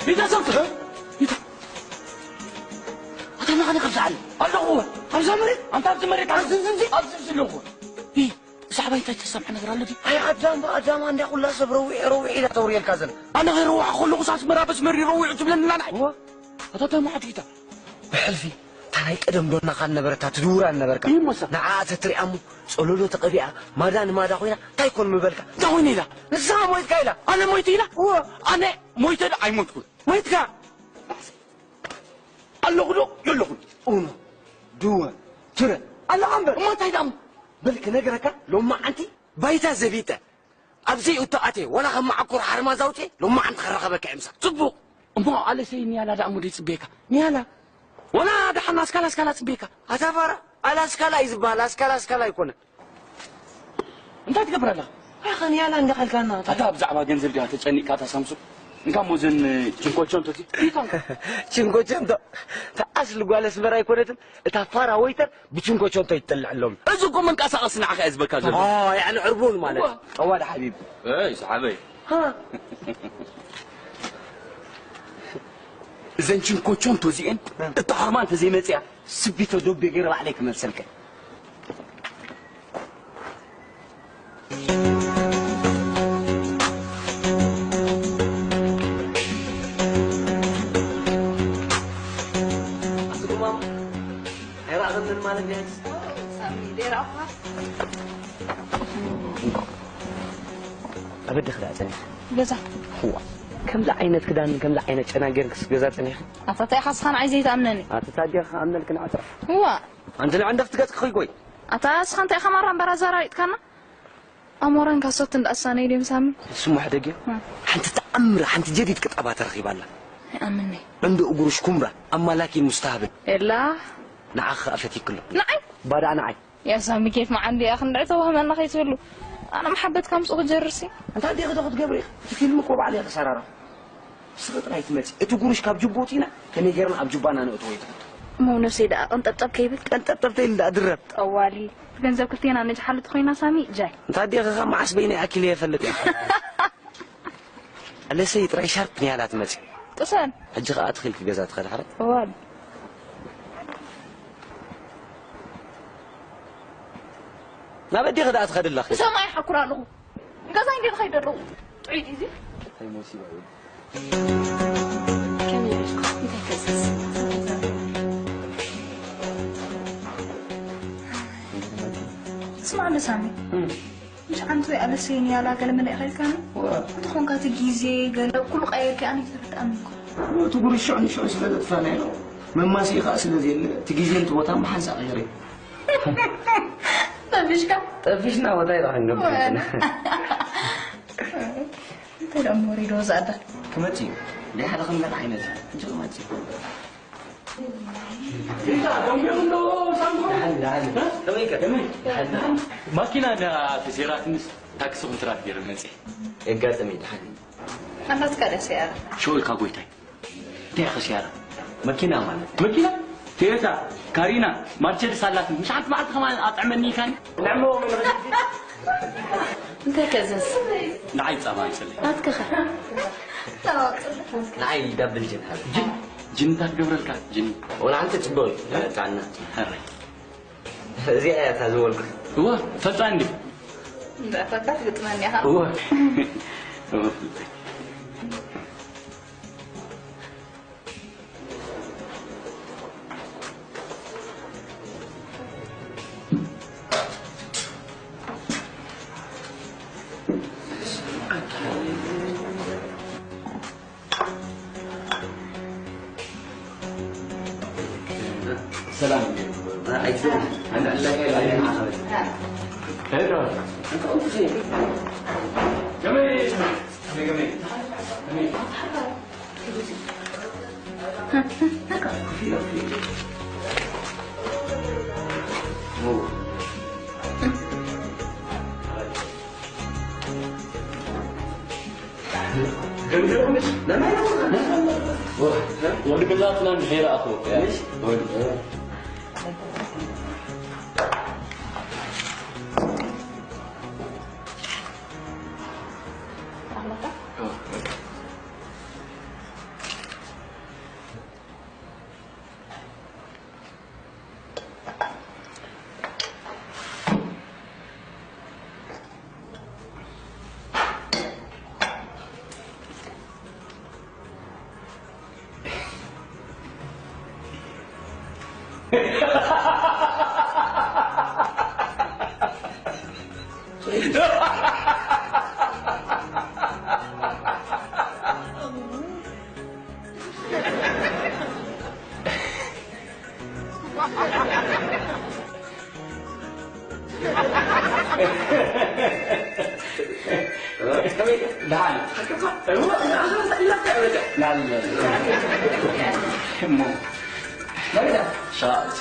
ሚታ ሰምቱ! ሚታ! ኣታ መኻነ ከብዛዓኒ ኣለኹ። ኣብዛ መሬት? ኣንታ ኣብዚ መሬት ኣብዚ ኣብዚ ኣብዚ ኣብዚ ኣለኹ። ይ ብዛዕባ እንታይ ተሰምዐ ነገር ኣሎ ድዩ? ኣይ ኣዳም ብኣዳም ኣንዳ ኩላ ሰብ ረዊዕ ረዊዕ ኢላ ተውርየልካ ዘላ። ኣነ ከይረዋሕ ከለኹ ሳስመራ በስመር ይረዊዑ ትብለኒ ኣላ ንዓይ። እዋ ኣታ እንታይ መዓት እዩ እታ? ብሕልፊ እታ ናይ ቀደም ዶናኻ ነበረታ ትድውራ ነበርካ። ይመሳ። ንዓኣ ተትሪኣ እሞ ጸሎሎ ተቐቢኣ ማዳ ንማዳ ኮይና እንታይ ኮን ምበልካ? እንታይ ኮይነ ኢላ? ንስኻ ሞይትካ ኢላ። ኣነ ሞይተ ኢላ? እወ። ኣነ ሞይተ ዶ ኣይሞትኩን? ሞይትካ? ኣለኹ ዶ የለኹን? ኡኖ፣ ድወ፣ ትረ፣ ኣለኻ እምበር። እሞ እንታይ ደኣ እሞ? በል ክነግረካ፣ ሎማዓንቲ ባይታ ዘቢጠ፣ ኣብ ዘይእቶ ኣትየ፣ ዋላ ካብ መዓኮር ሓርማዝ ኣውፅየ፣ ሎማዓንቲ ክረኸበካ እየ ምሳኻ። ፅቡቕ። እሞ ኣለሰይ ኒያላ ደኣ እሞ ደይፅበየካ? ኒያላ? ዋላ ደሓን ኣስካላ ኣስካላ ፅበየካ? ኣታ ፋራ፣ ኣላ ኣስካላ እዩ ዝበሃል፣ ኣስካላ ኣስካላ ኣይኮነን። እንታይ ትገብር ኣለኻ? ኣኸ ኒያላ እንዳኸልካና። ኣታ ብዛዕባ ገንዘብ ዲኻ ተጨኒቕካ ኣታ ሳምሱ? እንካ እሞ እዘን ችንኮቸንቶ እዚ ሪኢቶም። ችንኮቸንቶ? እታ ኣስሊ ጓል ኣስመራ ኣይኮነትን? እታ ፋራ ወይተር ብችንኮቸንቶ ይትጥልዕ ኣሎም። እዚ እኮ መንቀሳቐሲ ንዓኻ እየ ዝበካ ዘሎ። ኦ፣ ያዕኒ ዕርቡን ማለት። እዋ። ጠዋል ሓቢብ። እይ፣ ሰሓበይ። ሃ። እዘን ችንኮቸንቶ እዚኤን፣ እታ ሓርማ እንተዘይመጽያ፣ ስቢቶ ዶቤ ገይረ ባዕለይ ክመልሰልከ። ኣቲ ጉማማ፣ ኣይረኣኽንን ማለት ድያ? ሳሚ፣ ዘይረኣኹኻ? ኣበደ ክዳኣ ጸኒሐ። ገዛ። እዋ፣ ከምዚ ዓይነት ክዳን፣ ከምዚ ዓይነት ጨና ጌርክስ ገዛ ጸኒሐ? ኣታ እንታይ ኢኻ እስኻ ንዓይ ዘይትኣምነኒ? ኣቲ ታዲያ ክኣምነልክ ንዕትረፍ። እዋ። ኣንቲ ንዕንደኽቲ ገጽ ክኽይጎይ። ኣታ እስኻ እንታይ ኢኻ ማራ እምበር ኣዘራሪጥካና? ኣሞራን ካሶትን ደኣ ሳነይ ድዮም ሳሚ? ስሙ ሕደግዮ። እ። ሓንቲ ተኣምር፣ ሓንቲ ጀዲድ ቅጣባ ተረኺባላ። ኣይኣምንኒ። ዕንዶ እግሩ ሽኩምራ፣ ኣማላኪን ሙስተሃብን። ኤላ። ንዓኺ ኸኣ ፈቲክሎ። ንዓይ? ባዳ ንዓይ። ያ ሳሚ ኬፍ መዓንዲ እያ፣ ክንድዒ ተዋህመና ከይትብሉ። ኣነ መሓበት ካምጽኡ ክጀርሲ። ኣንታ ኣዴኺ ዶ ክትገብሪ ኢኺ? እቲ ፊልም እኮ ባዕለይ ክሰራራ። ንስኺ ጥራይ ትመጺ። እቲ ጉሩሽ ካብ ጅቡቲና ከመይ ጌርና ኣብ ጁባና ነእትዎ እዩ ትብሉ። እሞ ነብሰይ ደኣ ቀንጠብጠብ ከይብል? ቀንጠብጠብ ተይል ደኣ ድረብ። ጠዋሊ። እቲ ገንዘብ ክልቴና ነጅሓሉ ተኾይና ሳሚ፣ ጃይ። እንታ ኣዴኺ ኸ መዓስ በይነይ ኣኪለ የፈልጥ እየ። ኣለሰይ ጥራይ ሻርፕ ንያላ ትመጺ። ቅሰን። ሕጂ ኸኣ ትኺልኪ ገዛ ትኸዲ ሓረት። ጠዋሊ። ናብ ኣዴኺ ደኣ ትኸዲ ኣለኺ። ንሰማይ ይሓኩር ኣለኹ። ገዛይ እንድየ ዝኸይድ ዘለኹ። ጥዑይ ድዩ እዚ? እንታይ ሞሲባ እዩ? ከመይ ኢልካ? እንታይ ከዝስ? ስማዕ እንዶ ሳሚ። እም። ምሽ ዓንቱ ኣለሰይኒ ያላ ገለ መለ ኢኻ ኢልካኒ? ዋ። እንተኾንካ እቲ ግዜ ገለ ኩሉ ቀየርኪ ኣነ ይተረድኣኒ እኮ። እቲ ጉሪ ሽዑ ንሽዑ ስለ ዘጥፋናዮ፣ መማስኢ ከኣ ስለ ዘየለ፣ እቲ ግዜን እቲ ቦታን ብሓንሳእ ቀይረ። ጠፊሽካ? ጠፊሽና ቦታ ኢልካ ክንገብር ወላ። እንታይ ደኣ እሞ ወሪዶ ዝኣዳ? ክመጽእ እዩ። ደይ ሓደ ከም ገለ ዓይነት እዩ። ሕጂ ክመጽእ እዩ። ደሓን፣ ደሓን። ከመይ ከ? ከመይ? ደሓን፣ ደሓን። ማኪና እንዳ ተሰይራትንስ ታክሲ ኮንትራት ገይረ መጽእ። የጋጥም እዩ፣ ደሓን እዩ። ኣላትካ ድያ ሰያራ? ሽዑ ኢልካ ጎይታይ። እንታይ ኢኻ ሰያራ? መኪና ማለት። መኪና? ቶዮታ፣ ካሪና፣ ማርቸዲስ ኣላትኒ። ምሽ ሓንቲ መዓልቲ ከማን ኣጥዕመኒ ኢልካኒ? ንዕሞ መን እንታይ ከዘዝ? ንዓይ ጻማ ይጽልይ። ናትክኸ? ንዓይ ዳብል ጅን ሃብ። ጅን? ጅን እንታይ ትገብረልካ? ጅን? ወላ ሓንቲ ጽቡቕ እዩ። ጥዕና። ሕራይ። እዚኣ እያ እታ ዝበልኩ። እወ፣ ፈልጣ እንዲ። እንዳ ፈልጣ ትግጥመኒ ኢኻ። እወ። እወ፣ ፈልጣ። ሰላም። ገምገምሽ ለማይ ወዲ ገዛትና እንድሕር ይረኣኹ። ደሓን። እሞ፣ ሸቃ፣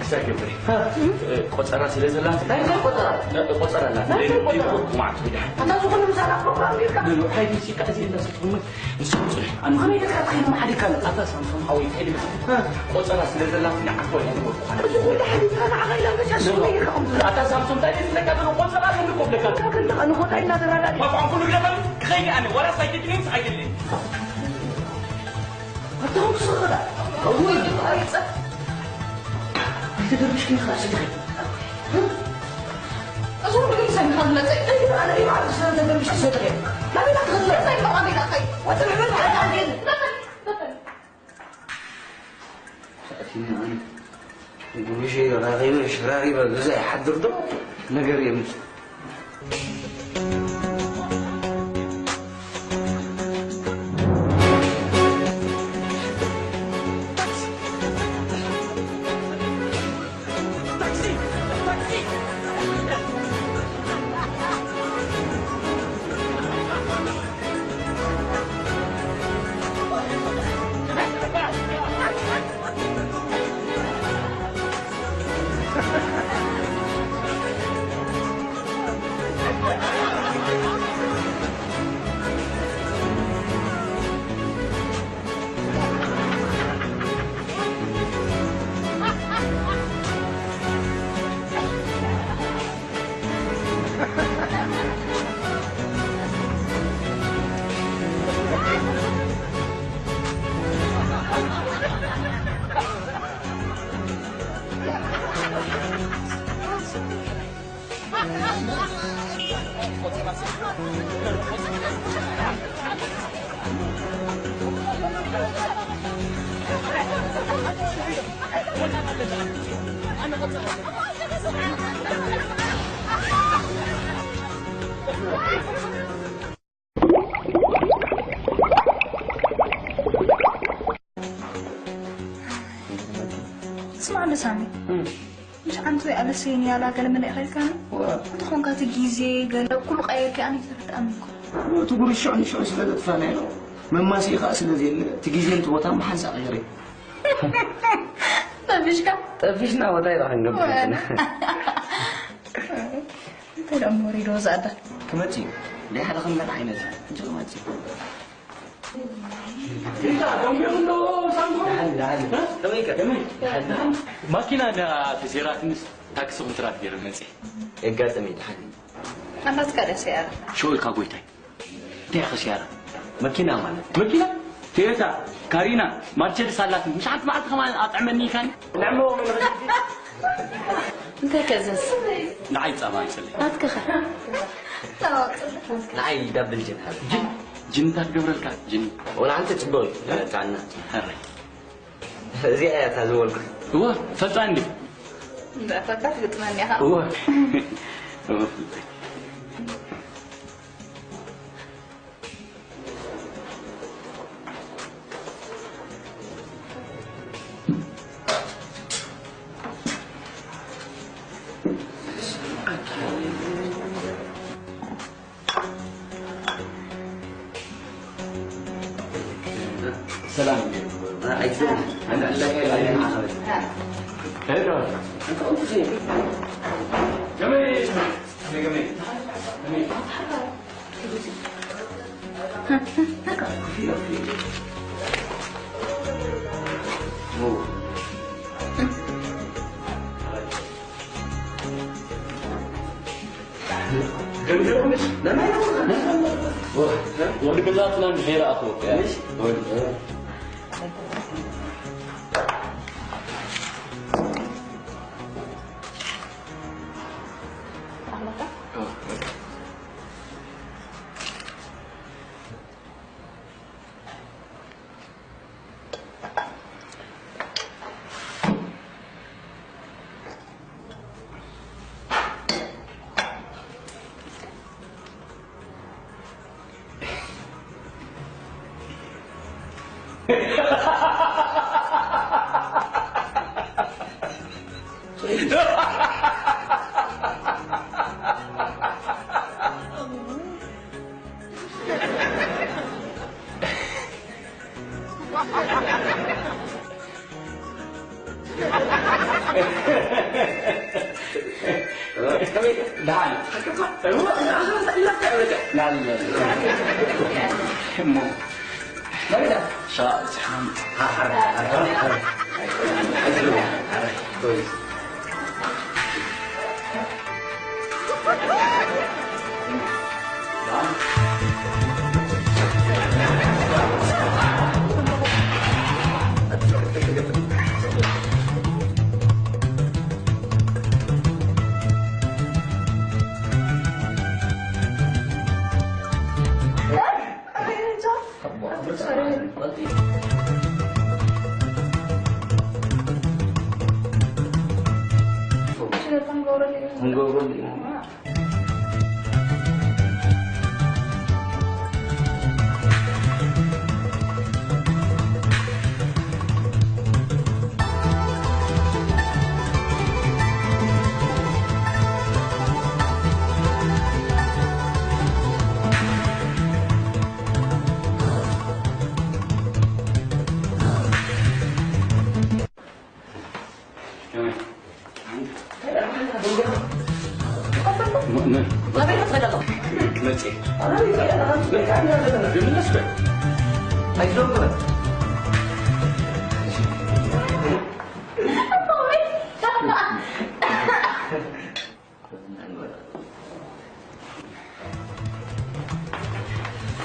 እስታ ግብሪ። ቆጸራ ስለ ዘላት። እንታይ ቆጸራ? ቆጸራ ኣላት። እንታይ ቆጸራ? ዲኮር ኩማት ብድሓን። ኣታ ዝኾነ ምሳና ፕሮግራም ጌርካ። ሓይዲ ሲካ እዚ እንዳሰጥኩ ንሱ ጽሪ። ኣነ ከመይ ጌርካ ትኸይድ መሓዲካ? ኣታ ሳምሶም ሓወይ፣ ከይድ። ቆጸራ ስለ ዘላት ንዓኮ እያ ንወድኩ። እዚ ኩሉ ሓዲካ ንዓኻ ኢላ መሻሽ ከመይ ጌርካ ከምዚ? ኣታ ሳምሶም፣ እንታይ ደስ ዝብለካ ዘሎ? ቆጸራ ኣለኒ እኮ ብለካ። ካብ ክንዲ ንኾታ ኢልና ተራዳዲ። ማቋን ኩሉ ግደፈኒ። ክኸይድ ኣነ። ዋላ ሳይክል ድንስ ኣይደልን። ኣታ ከምዚ ዝኸዳ። እወ፣ ኣይጸ-፣ ኣይተደርብሽ ግን ኸኣ ስድሪ። እዞም ግን ሰሚኻ ዝመጸ። እንታይ ኣነ ይባል ስለ ተደርብሽ ሰድሪ። ናበይ ትኸዲ? እንታይ መቓሚና ኸይ? ወጥሪ ምን ሓዳን ግን? ኣቲና ኣነ ጉብሽ ረኺበሽ ራኺበ ገዛ ይሓድር ዶ? ነገር የምስ። ስማዕ እንዶ ሳሚ፣ እም። ምሽ ዓንቱ ኣለሰይን ያላ ገለ መለ ኢኻ ኢልካኒ? ዋ። እንተኾንካ እቲ ግዜ ገለ ኩሉ ቀየርኪ ኣነ ይተረድኣኒ እኮ። እቲ ጉርሽ ሽዑ ንሽዑ ስለ ዘጥፋእናዮ። መማስኢ ኸኣ ስለ ዘየለ፣ እቲ ግዜን እቲ ቦታን ብሓንሳእ ቀይረ። ጠፊሽካ? ጠፊሽና፣ ቦታ ኢና ክንገብር ወላ። እንታይ ደኣ ወሪዶ ዝኣዳ? ክመጽእ እዩ። ደይ ሓደ ከም ገለ ዓይነት እዩ። ሕጂ ክመጽእ እዩ። ደሓን፣ ደሓን። ከመይ ከ? ከመይ? ደሓን፣ ደሓን። ማኪና እንዳ ተሰይራትንስ ታክሲ ኮንትራት ገይረ መጽእ። የጋጥም እዩ፣ ደሓን እዩ። ኣላትካ ድያ ሰያራ? ሸው ኢልካ ጎይታይ። እንታይ ኢኻ ስያራ? መኪና ማለት እዩ። መኪና? ቶዮታ፣ ካሪና፣ ማርቸዲስ ኣላትኒ። ምሽ ሓንቲ መዓልቲ ከማን ኣጥዕመኒ ኢልካኒ? ንዕሞ መን ርግዲ? እንታይ ከዘዝ? ንዓይ ጻማ ይጽሊ። ናትክኸ? ንዓይ ዳብል ጅን ሃብ። ጅን? ጅን እንታይ ትገብረልካ? ጅን? ወላ ሓንቲ ጽቡቕ እዩ። ጥዕና። ሕራይ። እዚኣ እያ እታ ዝበልኩ። እወ፣ ፈልጣ እንዲ። እንዳፈካ ትግጥመኒ ኢኻ። እወ። እወ፣ ፈልጣ። ሰላም። ወዲ ገዛትና እንድሕር ይረኣኹ። ክንገብረሉ ኢና።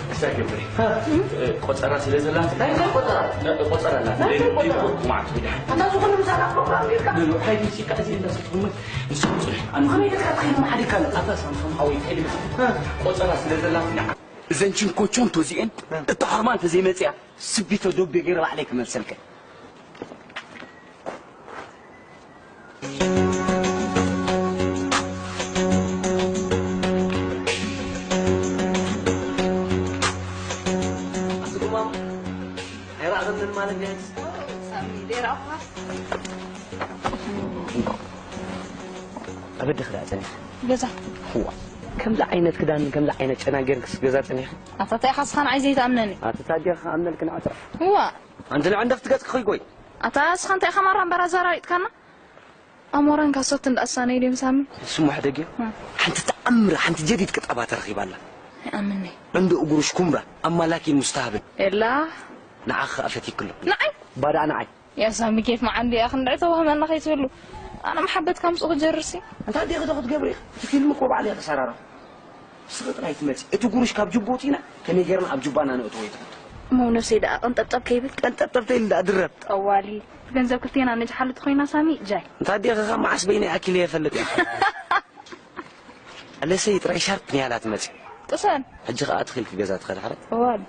እንታይ ገብር? እ፣ ቆጸራ ስለ ዘላ፣ እንታይ፣ እንታይ ቆጸራ? እ፣ ቆጸራ ኣላ። እንታይ ቆጸራ? ቁማዕ ትብል። ኣታ ዝኾነ ምሳና ፕሮግራም ጌርካ? ኖ፣ ኖ፣ ሓይሊ ሲካ እዚ እንዳ ሰጥኩመ፣ ንሱ ጽልሕ። ኣነ ከመይ ጌርካ ትኸይድ መሓዲካ? ኣታ ሳምሶም ሓወይ፣ ከይድ። እ፣ ቆጸራ ስለ ዘላ፣ እዘን ችንኮቾን ተዚኤን፣ እ። እታ ሆርማን ተዘይመጽያ፣ ስቢቶ ዶቤ ገይረ ባዕለይ ክመልሰልከ። ኣስጉማም ኣይረኣኽንን ማለት ድያ? ሳሚ፣ ዘይረኣኹኻ? ኣብ ኣደ ክርኣ ጸኒሐ። ገዛ። እዋ። ከምዚ ዓይነት ክዳን፣ ከምዚ ዓይነት ጨና ጌርክስ ገዛ ጸኒሕኪ? ኣታ እንታይ ኢኻ ንስኻ ንዓይ ዘይትኣምነኒ? ኣታ ታዲያ ክኣምነልኪ ንዓ ጥራሕ። እዋ። ኣንቲ ንዕንደፍቲ ገጽኪ ኺጎይ። ኣታ ንስኻ እንታይ ኢኻ ማራ እምበር ኣዘራሪጥካና? ኣሞራን ካሶትን ደኣ ሳነይ ድዮም ሳሚ? ስሙ ሕደግዮ። እ። ሓንቲ ተኣምር፣ ሓንቲ ጀዲድ ቅጣባ ተረኺባ ኣላ። ኣይኣምንይ። ዕንዲ እግሩ ሽኩምራ፣ ኣማላኪን ሙስተሃብን። የላ። ንዓኺ ኸኣ ፈትይኪ ኣለኹ። ንዓይ? ባዳ ንዓይ። ያ ሳሚ ኬፍ መዓንዲ እያ ክንድዒ ተዋህመና ከይትብሉ። ኣነ መሓበት ካብ ምስኡ ክጀርሲ። እንታይ ዲኺ ዶ ክትገብሪ ኢኺ? እቲ ፊልም እኮ ባዕለይ ክሰራርሖ። ንስኺ ጥራይ ትመጺ። እቲ ጉሩሽ ካብ ጅቡቲ ኢና፣ ከመይ ጌርና ኣብ ጁባና ነእትዎ ይትፈልጡ። እሞ ነብሰይ ደኣ ቀንጠብጠብ ከይብል? ቀንጠብጠብ ተይል ደኣ ድረብ። ጠዋሊ። እቲ ገንዘብ ክልቴና ነጅሓሉ ተኾይና ሳሚ፣ ጃይ። እንታይ ዲኺ ኸ መዓስ በይነይ ኣኪለ የፈልጥ እየ። ኣለሰይ ጥራይ ሻርፕ ንያላ ትመጺ። ቅሰን። ሕጂ ኸኣ ትኺልኪ ገዛ ትኸድ ሓረት። ጠዋሊ።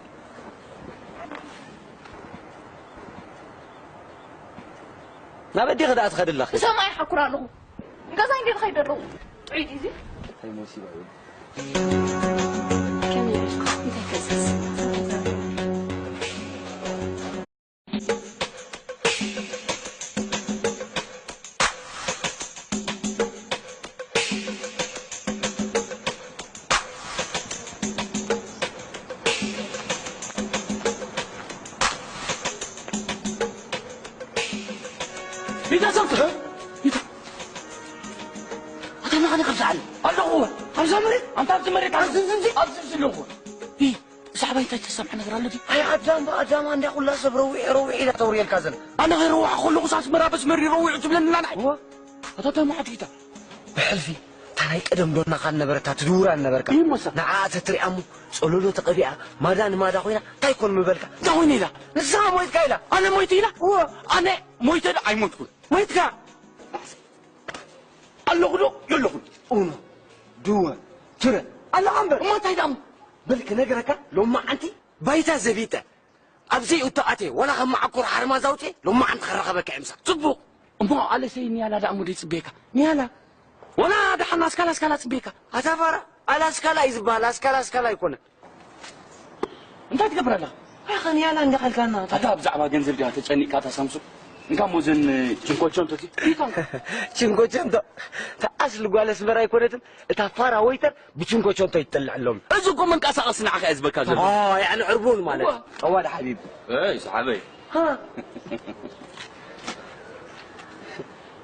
ናብ ኣዴኺ ደኣ ትኸዲ ኣለኺ። ብሰማይ ይሓኩር ኣለኹ። ንገዛይ እንዴ ትኸይድ ኣለኹ? ጥዑይ ድዩ እዚ? እንታይ መሲሉ እዩ? ከመይ ኢልካ? እንታይ ከዝስ? ቤተሰብ ትኸ? ቤተ-፣ ኣታ መኻኒ ካብ ሰዓል ኣለኹ። ኣብዛ መሬት? ኣንታ ኣብዚ መሬት ኣብዚ፣ ኣብዚ፣ ኣብዚ፣ ኣብዚ ኣለኹ። እ፣ ብዛዕባ እንታይ ተሰምዐ ነገር ኣሎ ድዩ? ኣይ ኣዳም ብኣዳም፣ እንዳ ኩላ ሰብ ረዊሕ፣ ረዊሕ ኢላ ተውርየልካ ዘላ። ኣነ ኸይረዋሕ ከለኹ ሳስ መራበስ መሪ ረዊሑ ትብለኒ ኣላ ንዓይ። እዋ። ኣታ እንታይ መዓት ጌታ? ብሕልፊ እታ ናይ ቀደም ዶናኻ ነበረታ ትድውራ ነበርካ። ይህ ሞሳ። ንዓኣ ተትሪኣ እሞ ጸሎሎ ተቐቢኣ፣ ማዳ ንማዳ ኮይና፣ እንታይ ኮን ምበልካ? እንታይ ኮይነ ኢላ? ንስኻ ሞይትካ ኢላ። ኣነ ሞይተ ኢላ? እወ። ኣነ ሞይተ ዶ ኣይሞትኩን? ሞይትካ? ኣለኹ ዶ የለኹን? ኡኖ፣ ድወ፣ ትረ። ኣለኻ እምበር። እሞ እንታይ ደኣ? በል ክነግረካ፣ ሎማዓንቲ ባይታ ዘቢጠ። ኣብ ዘይእቶ ኣትየ፣ ወላ ከም መዓኮር ሓርማዝ ኣውፅየ፣ ሎማዓንቲ ክረኸበካ እየ ምሳኻ። ጽቡቕ። እሞ ኣለሰይ ኒያላ ደኣ እሞ ደይጽበየካ? ኒያላ? ወላ ደሓን ኣስካላ ኣስካላ ጽበየካ? ኣታ ፋራ፣ ኣላ ኣስካላ እዩ ዝበሃል፣ ኣስካላ ኣስካላ ኣይኮነን። እንታይ ትገብር ኣለኻ? ኣኸ ኒያላ እንዳኸልካና። ኣታ ብዛዕባ ገንዘብ ዲኻ ተጨኒቕካ ኣታ ሳምሶን? እንካ እሞ እዘን ችንኮቸንቶ እቲ ሪታ። ችንኮቸንቶ? እታ ኣስሊ ጓል ኣስመራ ኣይኮነትን? እታ ፋራ ወይተር ብችንኮቸንቶ ይትጥልዕ ኣሎም። እዚ እኮ መንቀሳቐሲ ንዓኻ እየ ዝበካ ዘሎ። ኦ፣ ያዕኒ ዕርቡን ማለት። እዋ። ጠዋል ሓቢቢ። እይ፣ ሰሓበይ። ሃ?